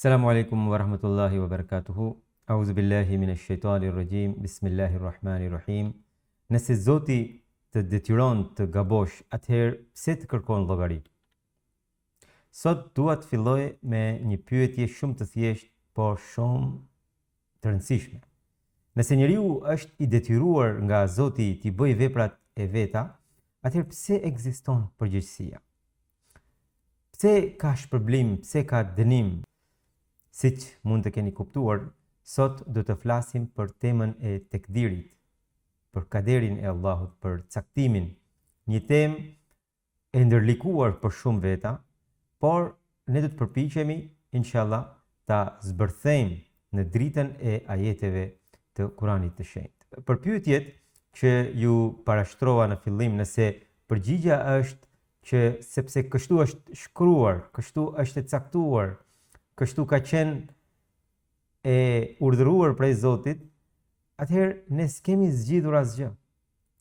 Selamu alejkum wa rahmatullahi wa barakatuhu. Auzu billahi minesh shejtanir rajim. Bismillahir rahmanir rahim. Nëse Zoti të detyron të gabosh, atëherë pse të kërkon llogari? Sot dua të filloj me një pyetje shumë të thjeshtë, por shumë të rëndësishme. Nëse njeriu është i detyruar nga Zoti t'i bëjë veprat e veta, atëherë pse ekziston përgjegjësia? Pse ka shpërblim, pse ka dënim? Siç mund të keni kuptuar, sot do të flasim për temën e tekdirit, për kaderin e Allahut, për caktimin, një temë e ndërlikuar për shumë veta, por ne do të përpiqemi, inshallah, ta zbërthejmë në dritën e ajeteve të Kuranit të Shenjtë. Për pyetjet që ju parashtrova në fillim, nëse përgjigja është që sepse kështu është shkruar, kështu është e caktuar, kështu ka qenë e urdhëruar prej Zotit, atëherë ne s'kemi zgjidhur asgjë.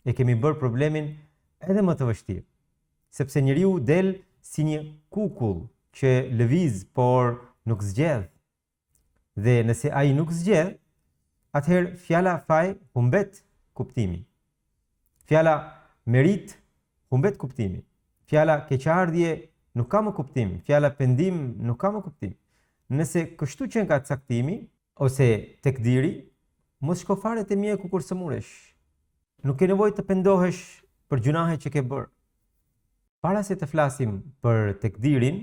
E kemi bërë problemin edhe më të vështirë. Sepse njeriu del si një kukull që lëviz, por nuk zgjedh. Dhe nëse ai nuk zgjedh, atëherë fjala faj humbet kuptimin. Fjala meritë humbet kuptimin. Fjala keqardhje nuk ka më kuptim, fjala pendim nuk ka më kuptim. Nëse kështu qenka caktimi ose tekdiri, mos shko fare te mjeku kur sëmuresh. Nuk ke nevojë të pendohesh për gjynahet që ke bërë. Para se të flasim për tekdirin,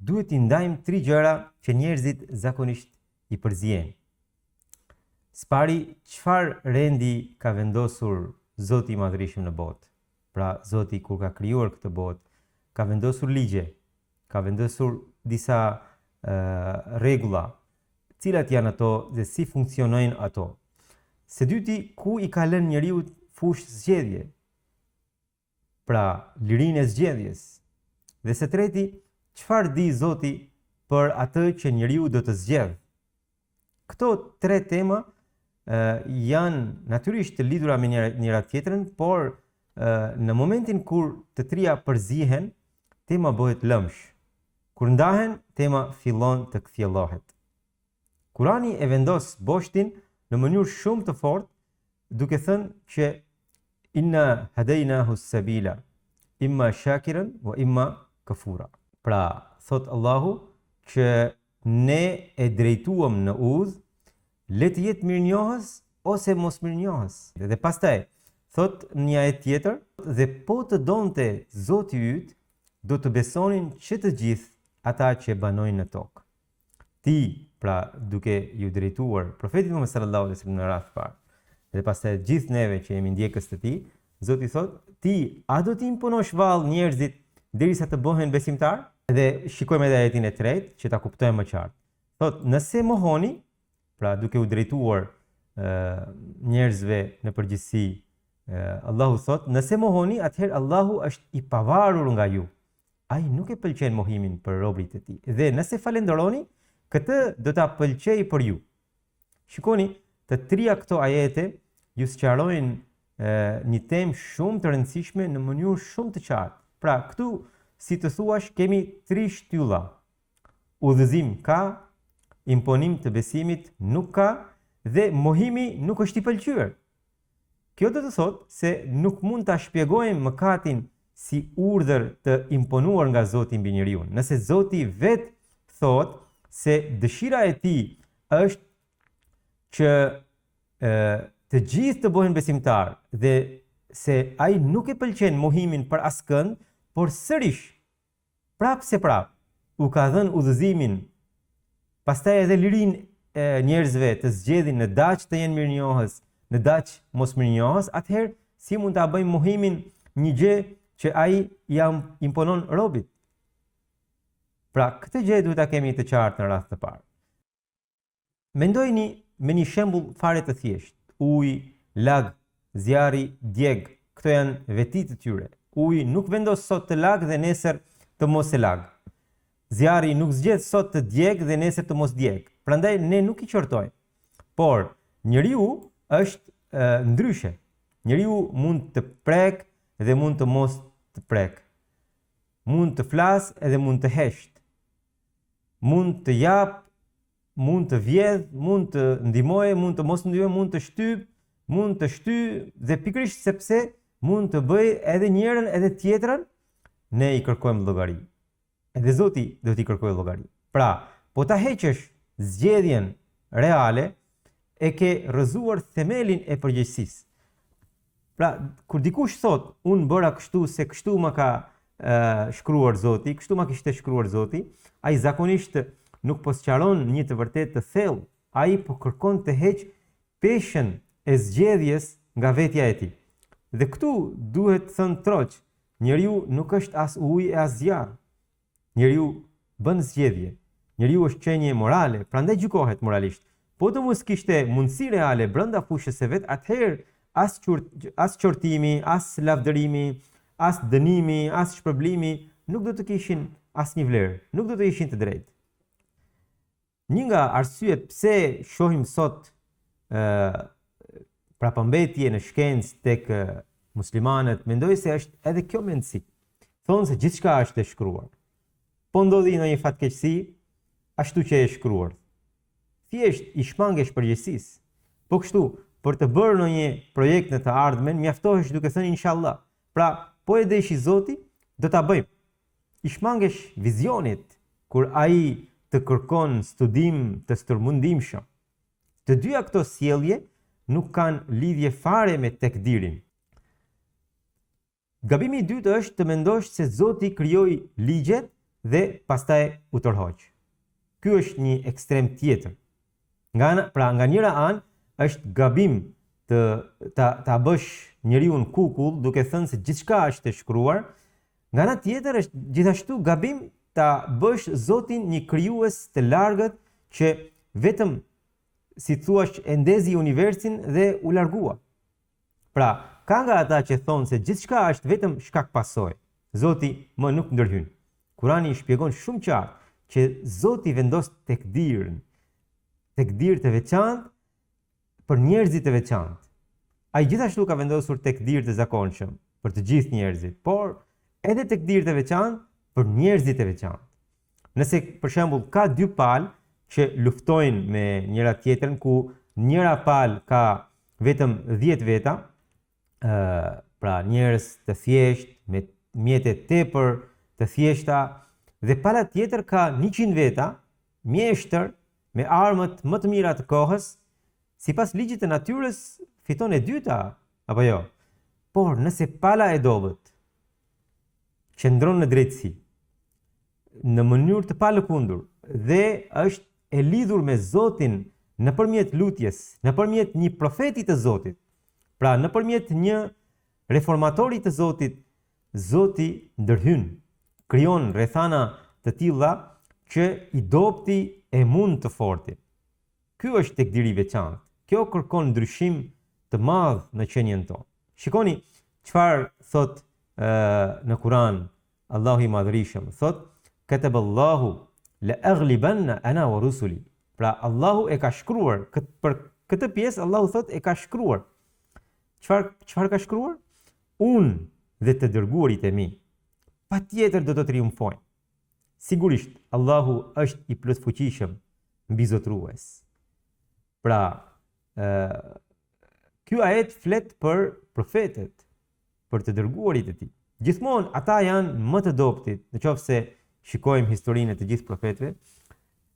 duhet t'i ndajmë tri gjëra që njerëzit zakonisht i përziejnë. Së pari, çfarë rendi ka vendosur Zoti i Madhërishëm në botë? Pra, Zoti kur ka krijuar këtë botë, ka vendosur ligje, ka vendosur disa rregulla, cilat janë ato dhe si funksionojnë ato. Së dyti, ku i ka lënë njeriut fushë zgjedhje, pra lirinë e zgjedhjes. Dhe së treti, çfarë di Zoti për atë që njeriu do të zgjedhë? Këto tre tema janë natyrisht të lidhura me njëra tjetrën, por në momentin kur të tria përzihen, tema bëhet lëmsh. Kur ndahen, tema fillon të kthjellohet. Kurani e vendos boshtin në mënyrë shumë të fortë, duke thënë që inna hadejnahu sabila, imma shakiran wa imma kafura. Pra, thotë Allahu që ne e drejtuam në udhë, le të jetë mirënjohës ose mosmirënjohës. Dhe pastaj, thotë në një ajet tjetër, dhe po të donte Zoti yt, do të besonin që të gjithë ata që banojnë në tokë. Ti, pra duke iu drejtuar profetit Muhammed sallallahu alaihi wasallam në radhë të parë, dhe pastaj gjithë neve që jemi ndjekës të tij, Zoti thotë, ti a do t'i imponosh vallë njerëzit derisa të bëhen besimtarë? Dhe shikojmë edhe ajetin e tretë që ta kuptojmë më qartë. Thotë, nëse mohoni, pra duke u drejtuar njerëzve në përgjithësi, Allahu thotë, nëse mohoni, atëherë Allahu është i pavarur nga ju. Ai nuk e pëlqen mohimin për robërit e tij. Dhe nëse falënderoni, këtë do ta pëlqejë për ju. Shikoni, të tria këto ajete ju sqarojnë një temë shumë të rëndësishme në mënyrë shumë të qartë. Pra, këtu, si të thuash, kemi tri shtylla. Udhëzim ka, imponim të besimit nuk ka dhe mohimi nuk është i pëlqyer. Kjo do të thotë se nuk mund ta shpjegojmë mëkatin si urdhër të imponuar nga Zoti mbi njeriun. Nëse Zoti vetë thotë se dëshira e tij është që e, të gjithë të bëhen besimtarë dhe se ai nuk e pëlqen mohimin për askënd, por sërish Prapëseprapë, u ka dhënë udhëzimin, pastaj edhe lirinë e njerëzve të zgjedhin në daç të jenë mirënjohës, në daç mosmirënjohës, atëherë si mund ta bëjmë mohimin një gjë që ai ia imponon robit? Pra, këtë gjë duhet ta kemi të qartë në radhë të parë. Mendojeni me një shembull fare të thjeshtë, uji lag, zjarri djeg, këto janë veti të tyre. Uji nuk vendos sot të lagë dhe nesër të mos e lagë. Zjarri nuk zgjedh sot të djegë dhe nesër të mos djegë. Prandaj ne nuk i qortojmë. Por njeriu është e, ndryshe. Njeriu mund të prekë dhe mund të mos të prekë. Mund të flasë edhe mund të heshtë. Mund të japë mund të vjedhë, mund të ndihmojë, mund të mos ndihmojë, mund të shtypë, mund të shtyjë dhe pikërisht sepse mund të bëjë edhe njërën edhe tjetrën, ne i kërkojmë llogari. Edhe Zoti do t'i kërkojë llogari. Pra, po ta heqësh zgjedhjen reale, e ke rrëzuar themelin e përgjegjësisë. Pra, kur dikush thotë, unë bëra kështu se kështu ma ka e, shkruar Zoti, kështu ma kishte shkruar Zoti, ai zakonisht nuk po sqaron një të vërtetë të thellë, ai po kërkon të heqë peshën e zgjedhjes nga vetja e tij. Dhe këtu duhet thënë troç, njeriu nuk është as ujë e as zjarr. Njeriu bën zgjedhje. Njeriu është qenie morale, prandaj gjykohet moralisht. Po të mos kishte mundësi reale brenda fushës së vet, atëherë as as qortimi, as lavdërimi, as dënimi, as shpërblimi nuk do të kishin asnjë vlerë, nuk do të ishin të drejtë. Një nga arsyet pse shohim sot ë prapambetje në shkencë tek muslimanët, mendoj se është edhe kjo mendësi. Thonë se gjithçka është e shkruar. Po ndodhi ndonjë fatkeqësi, ashtu qe e shkruar. Thjesht i shmangesh përgjegjësisë. Po kështu, për të bërë ndonjë projekt në të ardhmen, mjaftohesh duke thënë inshallah. Pra, po e deshi Zoti, do ta bëjmë. I shmangesh vizionit kur ai të kërkon studim të stërmundimshëm. Të dyja këto sjellje nuk kanë lidhje fare me tekdirin. Gabimi i dytë është të mendosh se Zoti krijoi ligjet dhe pastaj u tërhoq. Ky është një ekstrem tjetër. Nga ana, pra nga njëra anë është gabim të ta ta bësh njeriun kukull duke thënë se gjithçka është e shkruar, nga ana tjetër është gjithashtu gabim ta bësh Zotin një krijues të largët që vetëm si thua e ndezi universin dhe u largua. Pra, ka nga ata që thonë se gjithçka është vetëm shkak pasojë. Zoti më nuk ndërhyn. Kurani shpjegon shumë qartë që Zoti vendos tekdirin, tekdir të veçantë për njerëzit e veçantë. Ai gjithashtu ka vendosur tekdir të zakonshëm për të gjithë njerëzit, por edhe tekdir të veçantë për njerëzit e veçantë. Nëse për shembull ka dy palë që luftojnë me njëra tjetrën ku njëra palë ka vetëm 10 veta, ë pra njerëz të thjeshtë me mjete tepër të thjeshta dhe pala tjetër ka 100 veta, mjeshtër me armët më të mira të kohës, sipas ligjit të natyrës fiton e dyta, apo jo? Por nëse pala e dobët qëndron në drejtësi, në mënyrë të palëkundur dhe është e lidhur me Zotin nëpërmjet lutjes, nëpërmjet një profeti të Zotit, pra nëpërmjet një reformatori të Zotit, Zoti ndërhyn, krijon rrethana të tilla që i dobëti e mund të fortin. Ky është tekdiri i veçantë. Kjo kërkon ndryshim të madh në qenien tonë. Shikoni çfarë thotë në Kur'an Allahu i Madhërishëm, thotë Kataballahu la aghlibanna ana wa rusuli. Pra Allahu e ka shkruar kët, për këtë pjesë Allahu thotë e ka shkruar. Çfarë çfarë ka shkruar? Unë dhe të dërguarit e mi patjetër do të triumfojnë. Sigurisht, Allahu është i plotfuqishëm, mbizotërues. Pra, ë ky ajet flet për profetët, për të dërguarit e tij. Gjithmonë ata janë më të dobëtit, në qoftë se shikojmë historinë e të gjithë profetëve,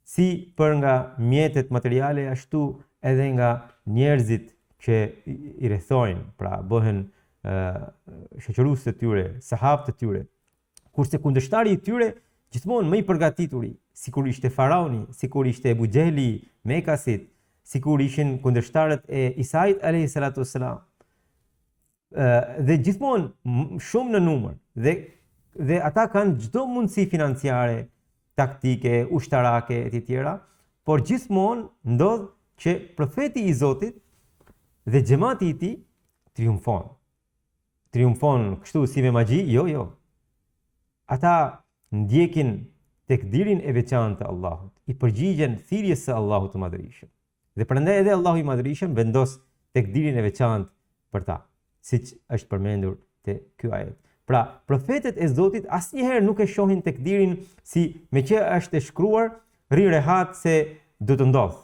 si për nga mjetet materiale ashtu edhe nga njerëzit që i rrethojnë, pra bëhen shoqërues të tyre, sahabë të tyre. Kurse kundërshtari i tyre gjithmonë më i përgatituri, sikur ishte faraoni, sikur ishte Ebu Xhehli, mekasit, sikur ishin kundërshtarët e Isait alayhi salatu wassalam. Dhe gjithmonë shumë në numër dhe dhe ata kanë çdo mundësi financiare, taktike, ushtarake e të tjera, por gjithmonë ndodh që profeti i Zotit dhe xhemati i tij triumfon. Triumfon kështu si me magji? Jo, jo. Ata ndjekin tekdirin e veçantë të Allahut, i përgjigjen thirrjes së Allahut të Madhërishëm. Dhe prandaj edhe Allahu i Madhërishëm vendos tekdirin e veçantë për ta, siç është përmendur te ky ajet. Pra, profetët e Zotit asnjëherë nuk e shohin tekdirin si meqë është e shkruar, rri rehat se do të ndodhë.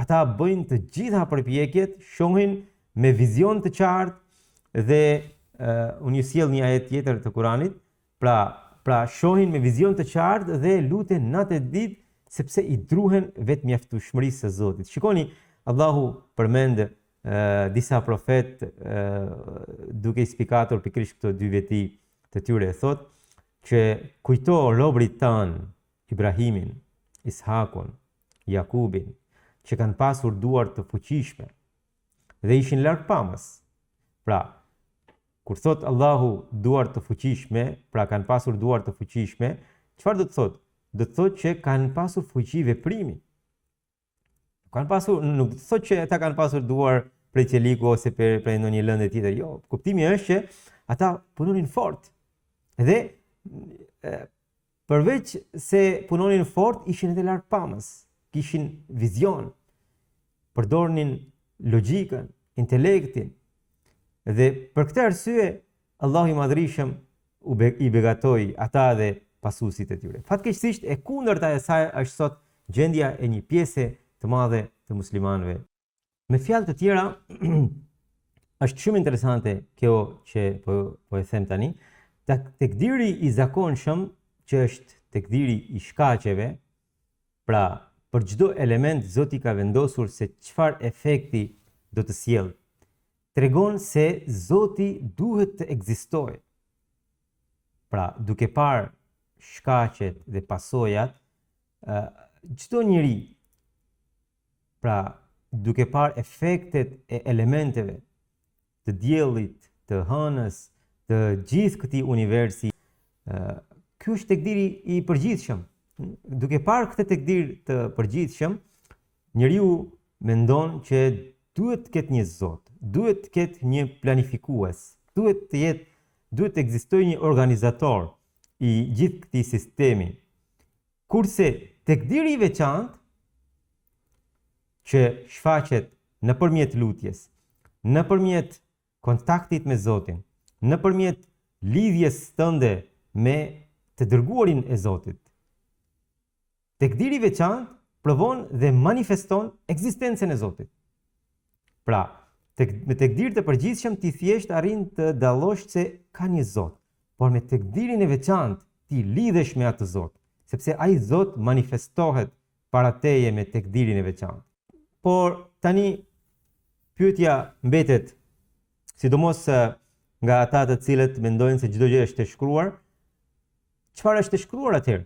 Ata bëjnë të gjitha përpjekjet, shohin me vizion të qartë dhe uh, unë ju sjell një ajet tjetër të Kuranit, pra pra shohin me vizion të qartë dhe luten natë e ditë sepse i druhen vetëmjaftueshmërisë së Zotit. Shikoni, Allahu përmend disa profetë duke i spikatur pikërisht këto dy veti të tyre, thotë që kujto robërit tanë Ibrahimin, Ishakun, Jakubin, që kanë pasur duar të fuqishme dhe ishin largpamës. Pra, kur thotë Allahu duar të fuqishme, pra kanë pasur duar të fuqishme, çfarë do të thotë? Do të thotë që kanë pasur fuqi veprimi. Nuk kanë pasur, nuk do të thotë që ata kanë pasur duar prej çeliku ose prej prej ndonjë lënde tjetër. Jo, kuptimi është që ata punonin fort. Dhe e, përveç se punonin fort, ishin edhe largpamës, kishin vizion, përdornin logjikën, intelektin. Dhe për këtë arsye Allahu i Madhërishëm u be, i begatoi ata dhe pasuesit e tyre. Fatkeqësisht e kundërta e saj është sot gjendja e një pjese të madhe të muslimanëve. Me fjalë të tjera, është shumë interesante kjo që po po e them tani, tek tekdiri i zakonshëm që është tekdiri i shkaqeve, pra për çdo element Zoti ka vendosur se çfarë efekti do të sjellë tregon se Zoti duhet të ekzistojë. Pra, duke parë shkaqet dhe pasojat, çdo njeri, pra duke parë efektet e elementeve të diellit, të hënës, të gjithë këtij universi, ky është tekdiri i përgjithshëm. Duke parë këtë tekdir të përgjithshëm, njeriu mendon që duhet të ketë një Zot, duhet të ketë një planifikues, duhet të jetë, duhet të ekzistojë një organizator i gjithë këtij sistemi. Kurse tekdiri i veçantë që shfaqet nëpërmjet lutjes, nëpërmjet kontaktit me Zotin, nëpërmjet lidhjes tënde me të dërguarin e Zotit, Tekdiri i veçantë provon dhe manifeston ekzistencën e Zotit. Pra, tek, me tekdir të përgjithshëm ti thjesht arrin të dallosh se ka një Zot, por me tekdirin e veçantë ti lidhesh me atë Zot, sepse ai Zot manifestohet para teje me tekdirin e veçantë. Por tani pyetja mbetet, sidomos nga ata të cilët mendojnë se çdo gjë është e shkruar, Çfarë është e shkruar atëherë?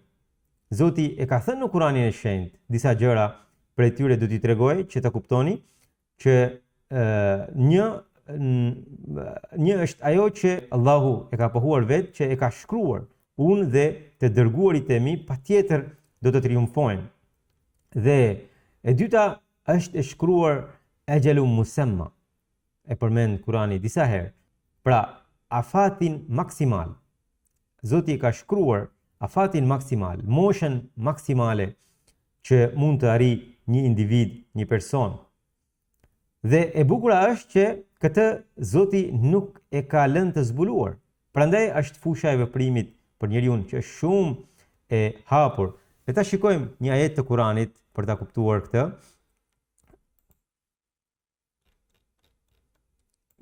Zoti e ka thënë në Kuranin e Shenjtë disa gjëra prej tyre do t'i tregoj që ta kuptoni që ë një një është ajo që Allahu e ka pohuar vetë që e ka shkruar unë dhe të dërguarit e mi patjetër do të triumfojnë. Dhe e dyta është e shkruar exhelun musemma. E përmend Kurani disa herë. Pra, afatin maksimal. Zoti e ka shkruar afatin maksimal, moshën maksimale që mund të arrijë një individ, një person. Dhe e bukura është që këtë Zoti nuk e ka lënë të zbuluar. Prandaj është fusha e veprimit për njeriun që është shumë e hapur. Le ta shikojmë një ajet të Kuranit për ta kuptuar këtë.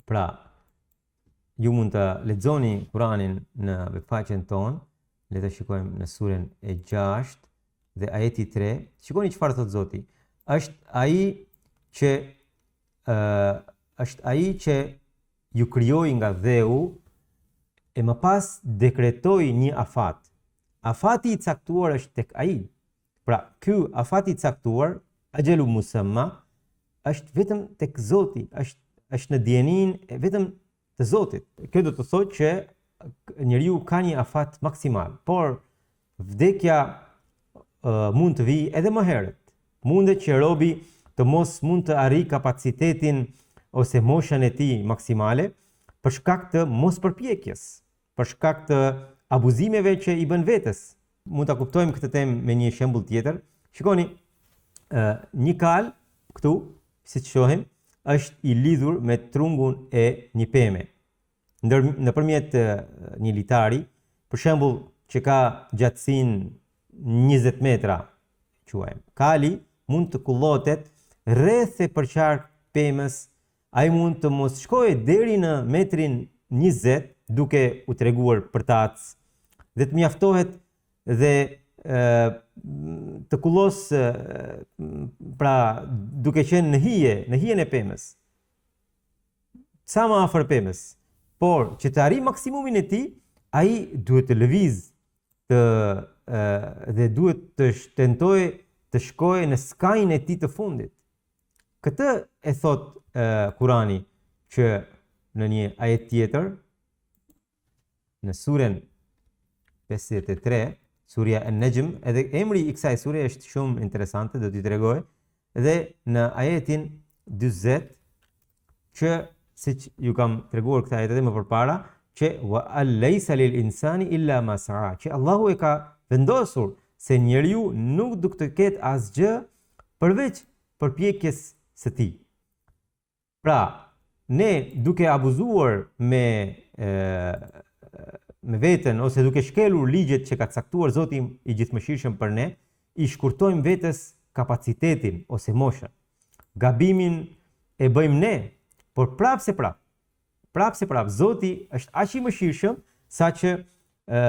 Pra, ju mund të lexoni Kur'anin në webfaqen tonë, le ta shikojmë në suren e 6 dhe ajeti 3. Shikoni çfarë thotë Zoti. Është ai që ë është ai që ju krijoi nga dheu e më pas dekretoi një afat. Afati i caktuar është tek ai. Pra, ky afat i caktuar, exhelun musemma, është vetëm tek Zoti, është është në dijeninë e vetëm të Zotit. Kjo do të thotë që njeriu ka një afat maksimal, por vdekja uh, mund të vijë edhe më herët. Mundet që robi të mos mund të arrijë kapacitetin ose moshën e tij maksimale për shkak të mospërpjekjes. për shkak të abuzimeve që i bën vetes. Mund ta kuptojmë këtë temë me një shembull tjetër. Shikoni, ë një kalë këtu, siç shohim, është i lidhur me trungun e një peme. Ndër nëpërmjet një litari, për shembull, që ka gjatësinë 20 metra, quajmë. Kali mund të kullotet rreth e përqark pemës, ai mund të mos shkojë deri në metrin 20 duke u treguar përtac dhe të mjaftohet dhe të kullosë pra duke qenë në hije, në hijen e pemës. Sa më afër pemës. Por që të arrijë maksimumin e tij, ai duhet të lëvizë të dhe duhet të tentojë të shkojë në skajin e tij të fundit. Këtë e thotë Kurani që në një ajet tjetër në suren 53, surja En-Nexhm, edhe emri i kësaj sure është shumë interesante, do t'ju tregoj, dhe në ajetin 40 që siç ju kam treguar këtë ajet edhe më përpara, që wa an lejsa lil insani illa ma sa'a, që Allahu e ka vendosur se njeriu nuk do të ketë asgjë përveç përpjekjes së tij. Pra, ne duke abuzuar me me veten ose duke shkelur ligjet që ka caktuar Zoti i Gjithëmëshirshëm për ne, i shkurtojmë vetes kapacitetin ose moshën. Gabimin e bëjmë ne, por prapë se prapë, prapë se prapë Zoti është aq i mëshirshëm saqë ë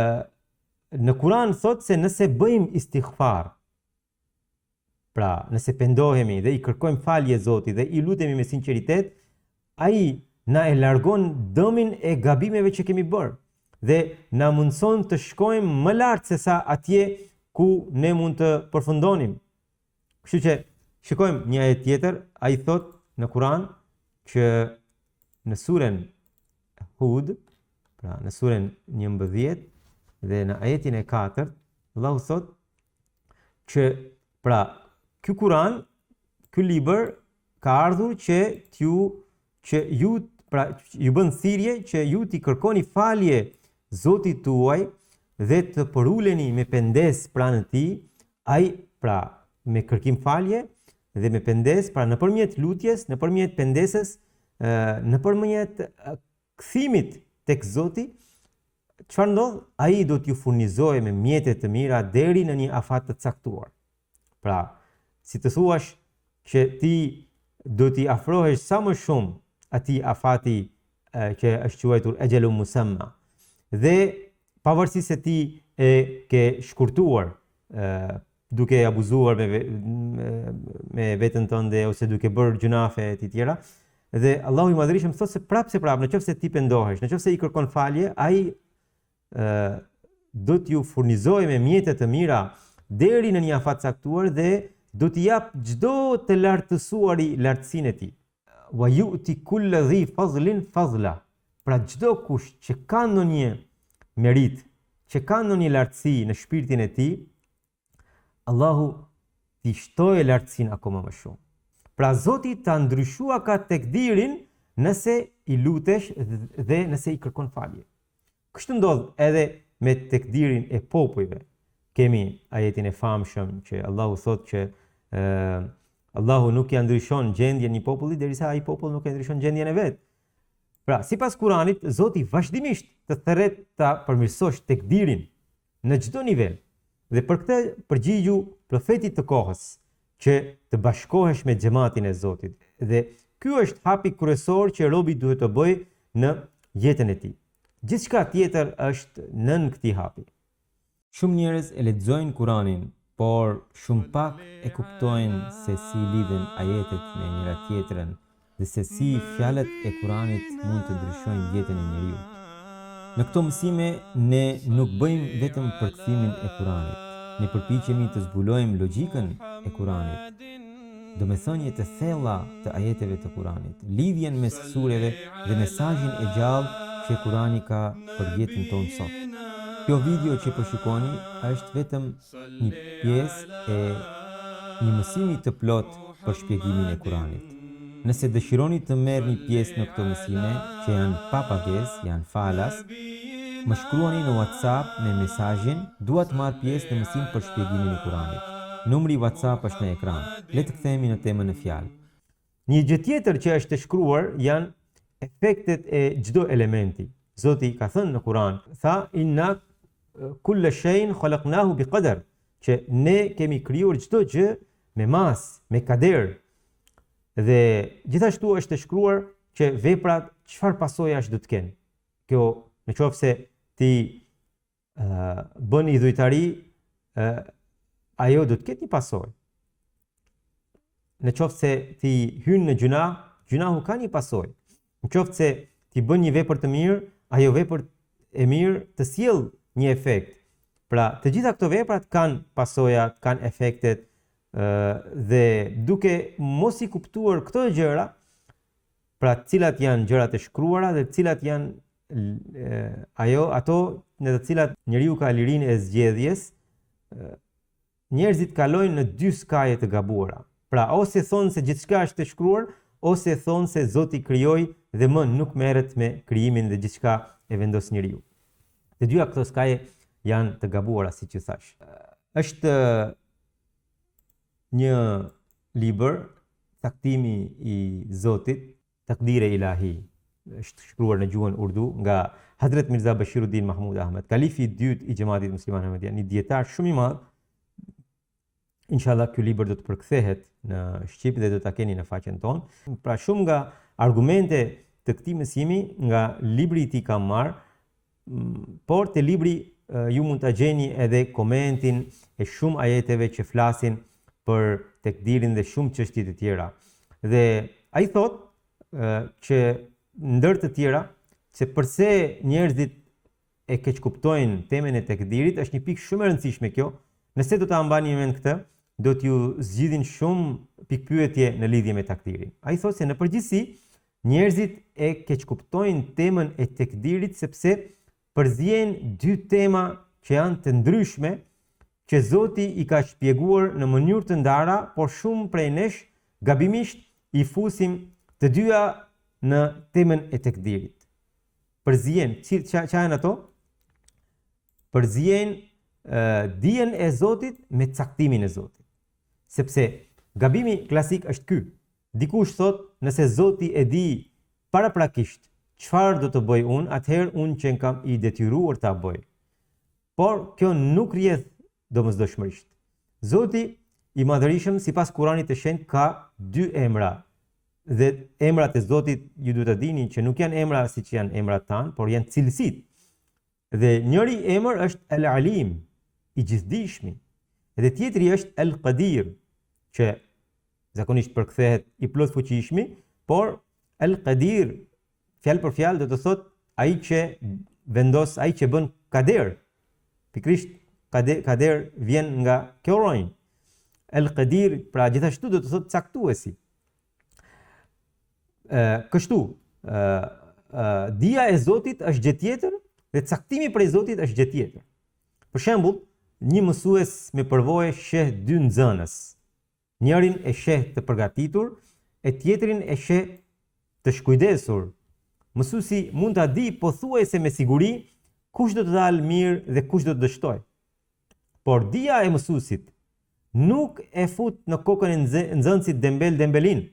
në Kur'an thotë se nëse bëjmë istighfar, Pra, nëse pendohemi dhe i kërkojmë falje Zotit dhe i lutemi me sinqeritet, Ai na e largon dëmin e gabimeve që kemi bërë dhe na mundëson të shkojmë më lart sesa atje ku ne mund të përfundonim. Kështu që shikojmë një ajet tjetër, ai thotë në Kur'an që në suren Hud, pra në suren 11 dhe në ajetin e 4, Allahu thotë që pra ky Kur'an, ky libër ka ardhur që t'ju që ju pra ju bën thirrje që ju t'i kërkoni falje Zotit tuaj dhe të përuleni me pendesë pranë tij, ai pra me kërkim falje dhe me pendesë, pra nëpërmjet lutjes, nëpërmjet pendesës, nëpërmjet kthimit tek Zoti, çfarë ndodh? Ai do t'ju furnizojë me mjete të mira deri në një afat të caktuar. Pra, si të thuash që ti do t'i afrohesh sa më shumë atij afati që është quajtur exhelun musamma. Dhe pavarësisht se ti e ke shkurtuar duke abuzuar me me veten tënde ose duke bërë gjynahe e të tjera. Dhe Allahu i Madhërishëm thotë se prapë se prapë, në qoftë se ti pendohesh, në qoftë se i kërkon falje, ai ë do t'ju furnizojë me mjete të mira deri në një afat caktuar dhe do t'i jap çdo të lartësuari lartësinë e tij. Wa yu'ti kulla dhi fadlin fadla. Pra çdo kush që ka ndonjë meritë, që ka ndonjë lartësi në shpirtin e tij, Allahu t'i shtojë lartësinë akoma më shumë. Pra Zoti ta ndryshuaka tekdirin nëse i lutesh dhe nëse i kërkon falje. Kështu ndodh edhe me tekdirin e popujve. Kemi ajetin e famshëm që Allahu thotë që ë Allahu nuk ia ndryshon gjendjen një populli derisa ai popull nuk e ndryshon gjendjen e vet. Pra, sipas Kuranit, Zoti vazhdimisht të thërret ta përmirësosh tekdirin në çdo nivel. Dhe për këtë përgjigju profetit të kohës, që të bashkohesh me xhematin e Zotit. Dhe ky është hapi kryesor që robi duhet të bëjë në jetën e tij. Gjithçka tjetër është nën këtij hapi. Shumë njerëz e lexojnë Kuranin, por shumë pak e kuptojnë se si lidhen ajetet me njëra-tjetrën dhe se si fjalët e Kuranit mund të ndryshojnë jetën e njeriut. Në këto mësime ne nuk bëjmë vetëm përkthimin e Kuranit, ne përpiqemi të zbulojmë logjikën e Kuranit, domethëniet e thella të ajeteve të Kuranit, lidhjen mes sureve dhe mesazhin e gjallë që Kurani ka për jetën tonë sot. Kjo video që po shikoni është vetëm një pjesë e një mësimi të plotë për shpjegimin e Kuranit. Nëse dëshironi të merrni pjesë në këto mësime, që janë pa pagesë, janë falas, më shkruani në WhatsApp me mesazhin Dua të marr pjesë në mësim për shpjegimin e Kuranit. Numri i WhatsApp është në ekran. Le të kthehemi në temën në fjalë. Një gjë tjetër që është e shkruar janë efektet e çdo elementi. Zoti ka thënë në Kur'an, tha inna kulla shay'in khalaqnahu biqadar, që ne kemi krijuar çdo gjë. me masë, me kader. Dhe gjithashtu është e shkruar që veprat çfarë pasojash do të kenë. Kjo, në qoftë se ti uh, bën idhujtari, uh, ajo do të ketë një pasojë. Në qoftë se ti hyn në gjynah, gjynahu ka një pasojë. Në qoftë se ti bën një vepër të mirë, ajo vepër e mirë të sjell një efekt. Pra, të gjitha këto veprat kanë pasojat, kanë efektet dhe duke mos i kuptuar këto gjëra, pra cilat janë gjërat e shkruara dhe cilat janë ajo ato në të cilat njeriu ka lirinë e zgjedhjes, Njerëzit kalojnë në dy skaje të gabuara. Pra, ose thonë se gjithçka është e shkruar, ose thonë se Zoti krijoi dhe më nuk merret me krijimin dhe gjithçka e vendos njeriu. Të dyja këto skaje janë të gabuara, siç ju thashë. Është një libër caktimi i Zotit, Takdire Ilahi, është shkruar në gjuhën urdu nga Hazret Mirza Bashiruddin Mahmud Ahmed, kalifi i dytë i Xhematit Musliman Ahmedia, një dijetar shumë i madh. Inshallah ky libër do të përkthehet në shqip dhe do ta keni në faqen tonë. Pra shumë nga argumente të këtij mësimi nga libri i tij kam marrë, Por te libri ju mund ta gjeni edhe komentin e shumë ajeteve që flasin për tekdirin dhe shumë çështje të tjera. Dhe ai thotë që ndër të tjera se përse njerëzit e keqkuptojnë temën e tekdirit është një pikë shumë e rëndësishme kjo. Nëse do ta mbani në mend këtë, do t'ju zgjidhin shumë pikëpyetje në lidhje me takdirin. Ai thotë se në përgjithësi Njerëzit e keqkuptojnë temën e tekdirit sepse përziejnë dy tema që janë të ndryshme që Zoti i ka shpjeguar në mënyrë të ndara, por shumë prej nesh gabimisht i fusim të dyja në temën e tekdirit. Përziejnë, ça janë ato? Përziejnë dijen e Zotit me caktimin e Zotit. Sepse gabimi klasik është ky, Dikush thotë, nëse Zoti e di paraprakisht çfarë do të bëj unë, atëherë unë qenkam i detyruar ta bëj. Por kjo nuk rrjedh domosdoshmërisht. Zoti i Madhërishëm sipas Kuranit të Shenjtë ka dy emra dhe emrat e Zotit ju duhet ta dini që nuk janë emra siç janë emrat tanë, por janë cilësitë. Dhe njëri emër është El Alim, i gjithdijshmi, dhe tjetri është El Qadir, që zakonisht përkthehet i plotfuqishmi, por El Qadir fjalë për fjalë do të thotë ai që vendos, ai që bën kader. Pikërisht kader, kader vjen nga kjo rrënjë. El Qadir pra gjithashtu do të thotë caktuesi. Ë kështu, ë dija e Zotit është gjë tjetër dhe caktimi prej Zotit është gjë tjetër. Për shembull, një mësues me përvojë sheh dy nxënës. Njërin e sheh të përgatitur e tjetrin e sheh të shkujdesur. Mësuesi mund ta dijë pothuajse me siguri kush do të dalë mirë dhe kush do të dështojë. Por dija e mësuesit nuk e fut në kokën e nxënësit dembel dembelinë.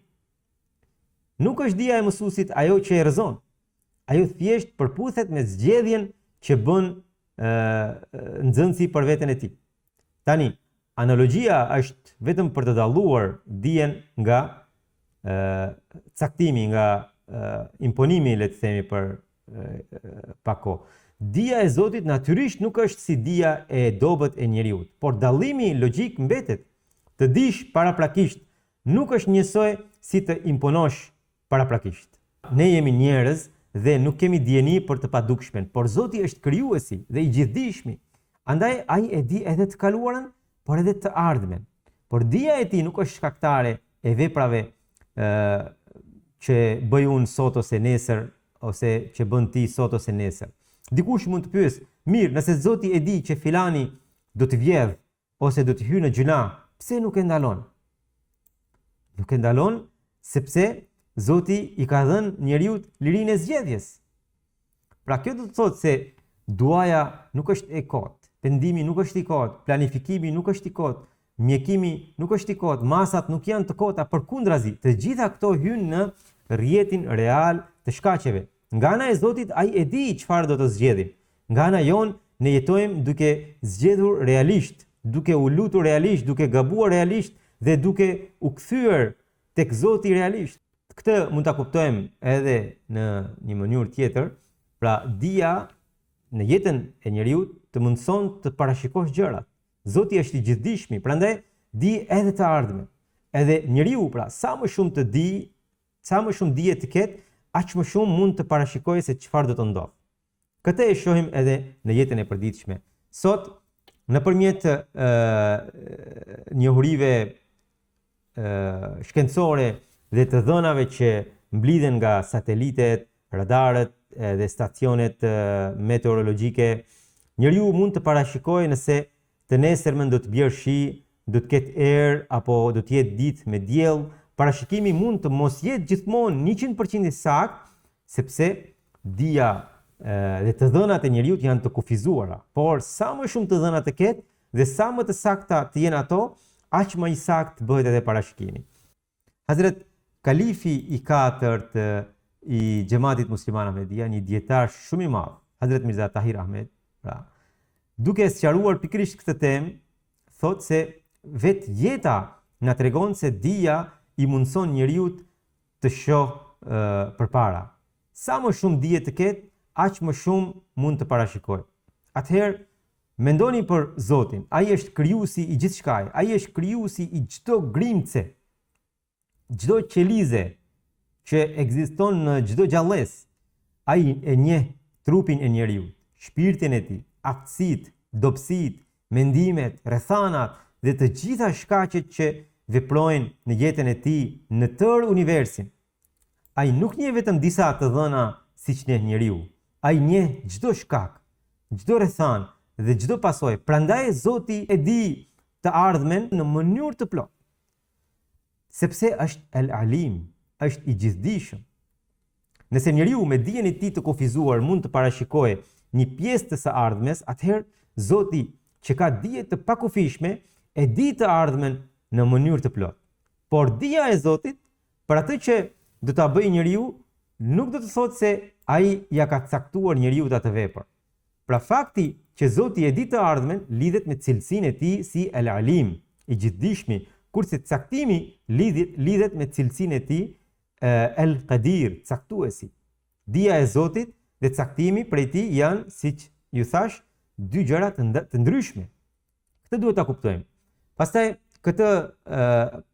Nuk është dija e mësuesit ajo që e rrëzon. Ajo thjesht përputhet me zgjedhjen që bën nxënësi për veten e tij. Tani, analogjia është vetëm për të dalluar dijen nga ë caktimi, nga imponimi, le të themi për pak kohë. Dija e Zotit natyrisht nuk është si dija e dobët e njeriut, por dallimi logjik mbetet. Të dish paraprakisht nuk është njësoj si të imponosh paraprakisht. Ne jemi njerëz dhe nuk kemi dijeni për të padukshmen, por Zoti është krijuesi dhe i gjithëdijshmi. Andaj ai e di edhe të kaluarën, por edhe të ardhmen. Por dija e tij nuk është shkaktare e veprave ë që bëj unë sot ose nesër ose që bën ti sot ose nesër. Dikush mund të pyesë, mirë, nëse Zoti e di që filani do të vjedhë ose do të hyjë në gjynah, pse nuk e ndalon? Nuk e ndalon sepse Zoti i ka dhënë njeriut lirinë e zgjedhjes. Pra kjo do të thotë se duaja nuk është e kotë, pendimi nuk është i kotë, planifikimi nuk është i kotë, mjekimi nuk është i kotë, masat nuk janë të kota, përkundrazi, të gjitha këto hyjnë në rrjetin real të shkaqeve. Nga ana e Zotit ai e di çfarë do të zgjedhim. Nga ana jonë ne jetojmë duke zgjedhur realisht, duke u lutur realisht, duke gabuar realisht dhe duke u kthyer tek Zoti realisht. Këtë mund ta kuptojmë edhe në një mënyrë tjetër, pra dija në jetën e njeriut të mundëson të parashikosh gjërat. Zoti është i gjithëdijshmi, prandaj di edhe të ardhmen. Edhe njeriu pra, sa më shumë të dijë, sa më shumë dije të ketë, aq më shumë mund të parashikojë se çfarë do të ndodhë. Këtë e shohim edhe në jetën e përditshme. Sot, nëpërmjet njohurive shkencore dhe të dhënave që mblidhen nga satelitet, radarët dhe stacionet meteorologjike, njeriu mund të parashikojë nëse të nesërmen do të bjerë shi, do të ketë erë apo do të jetë ditë me diell, parashikimi mund të mos jetë gjithmonë 100% i saktë, sepse dija dhe të dhënat e njeriut janë të kufizuara. Por sa më shumë të dhëna të ketë dhe sa më të sakta të jenë ato, aq më i saktë bëhet edhe parashikimi. Hazret Kalifi i katërt i Xhematit Musliman Ahmedia, një dijetar shumë i madh, Hazret Mirza Tahir Ahmed, pra, duke e sqaruar pikërisht këtë temë, thotë se vetë jeta na tregon se dija i mundëson njeriut të shohë përpara. Sa më shumë dije të ketë, aq më shumë mund të parashikojë. Atëherë, Mendoni për Zotin, Ai është krijuesi i gjithçkaje, Ai është krijuesi i çdo grimce, çdo qelize që ekziston në çdo gjallesë. Ai e njeh trupin e njeriut, shpirtin e tij, aftësitë, dobësitë, mendimet, rrethanat dhe të gjitha shkaqet që veprojnë në jetën e tij në tërë universin. Ai nuk njeh vetëm disa të dhëna siç njeh njeriu. Ai njeh çdo shkak, çdo rrethanë dhe çdo pasojë. Prandaj Zoti e di të ardhmen në mënyrë të plotë. Sepse është El Alim, është i gjithëdijshëm. Nëse njeriu me dijen e tij të kufizuar mund të parashikojë një pjesë të së ardhmes, atëherë Zoti që ka dije të pakufishme e di të ardhmen në mënyrë të plotë. Por dija e Zotit Për atë që do ta bëjë njeriu, nuk do të thotë se ai ia ka caktuar njeriut atë vepër. Pra fakti që Zoti e di të ardhmen lidhet me cilësinë e tij si El Alim, i Gjithëdijshmi, kurse caktimi lidhet lidhet me cilësinë e tij El Kadir, Caktuesi. Dija e Zotit dhe caktimi prej tij janë, siç ju thashë, dy gjëra të, të ndryshme. Këtë duhet ta kuptojmë. Pastaj këtë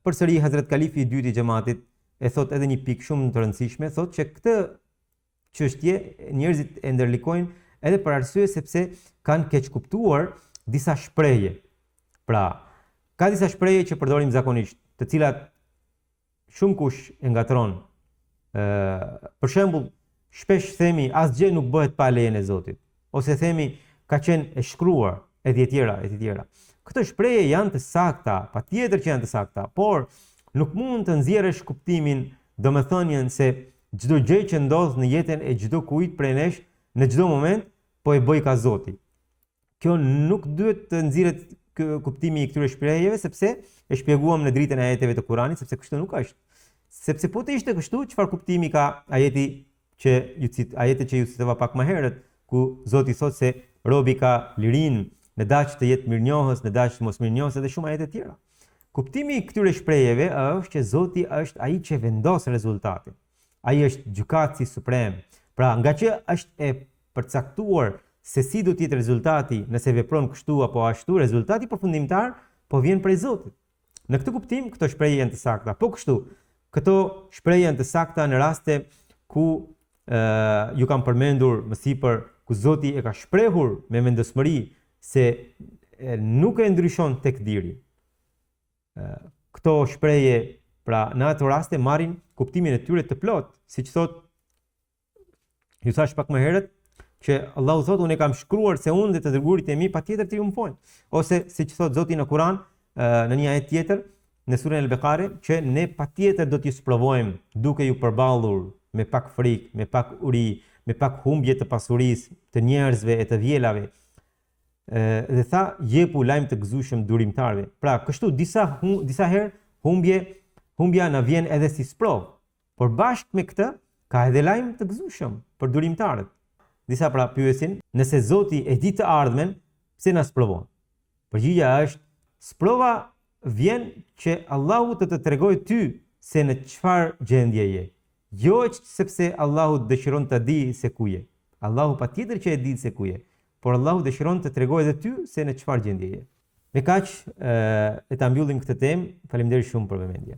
përsëri Hazret Kalifi i dytë i xhamatit e thotë edhe një pikë shumë të rëndësishme, thotë që këtë çështje njerëzit e ndërlikojnë edhe për arsye sepse kanë keqkuptuar disa shprehje. Pra, ka disa shprehje që përdorim zakonisht, të cilat Shumë kush e ngatërron. Ë, për shembull, shpesh themi asgjë nuk bëhet pa lejen e Zotit, ose themi ka qenë e shkruar e të tjera e të tjera. Këto shprehje janë të sakta, patjetër që janë të sakta, por nuk mund të nxjerrësh kuptimin, domethënien se çdo gjë që ndodh në jetën e çdo kujt prej nesh në çdo moment po e bëjka Zoti. Kjo nuk duhet të nxirret kuptimi i këtyre shprehjeve sepse e shpjeguam në dritën e ajeteve të Kuranit sepse kështu nuk është. Sepse po të ishte kështu, çfarë kuptimi ka ajeti që ju cit, ajetet që ju citova pak më herët, ku Zoti thotë se robi ka lirinë në daç të jetë mirënjohës, në daç të mos mirënjohës edhe shumë ajete të tjera. Kuptimi i këtyre shprehjeve është që Zoti është ai që vendos rezultatin. Ai është gjykatësi suprem. Pra, ngaqë është e përcaktuar se si do të jetë rezultati nëse vepron kështu apo ashtu, rezultati përfundimtar po vjen prej Zotit. Në këtë kuptim, këto shprehje janë të sakta. Po kështu, këto shprehje janë të sakta në raste ku e, ju kam përmendur më sipër ku Zoti e ka shprehur me vendosmëri se e, nuk e ndryshon tekdirin. Këto shprehje, pra në ato raste marrin kuptimin e tyre të plotë, siç thotë Ju thashë pak më herët që Allahu thotë unë e kam shkruar se unë dhe të dërguarit e mi patjetër triumfojnë. Ose siç thotë Zoti në Kur'an në një ajet tjetër në surën Al-Bekare që ne patjetër do t'ju sprovojmë duke ju përballur me pak frikë, me pak uri, me pak humbje të pasurisë, të njerëzve e të vjelave. Dhe tha, jepu lajm të gëzueshëm durimtarëve. Pra, kështu disa disa herë humbje humbja na vjen edhe si sprovë. Por bashkë me këtë, ka edhe lajm të gëzueshëm për durimtarët. Disa pra pyesin, nëse Zoti e di të ardhmen, pse na sprovon? Përgjigja është, sprova vjen që Allahu të të tregojë ty se në çfarë gjendje je. Jo sepse Allahu dëshiron ta dijë se ku je. Allahu patjetër që e di se ku je, por Allahu dëshiron të tregojë edhe ty se në çfarë gjendje je. Me kaq e ta mbyllim këtë temë. Faleminderit shumë për vëmendje.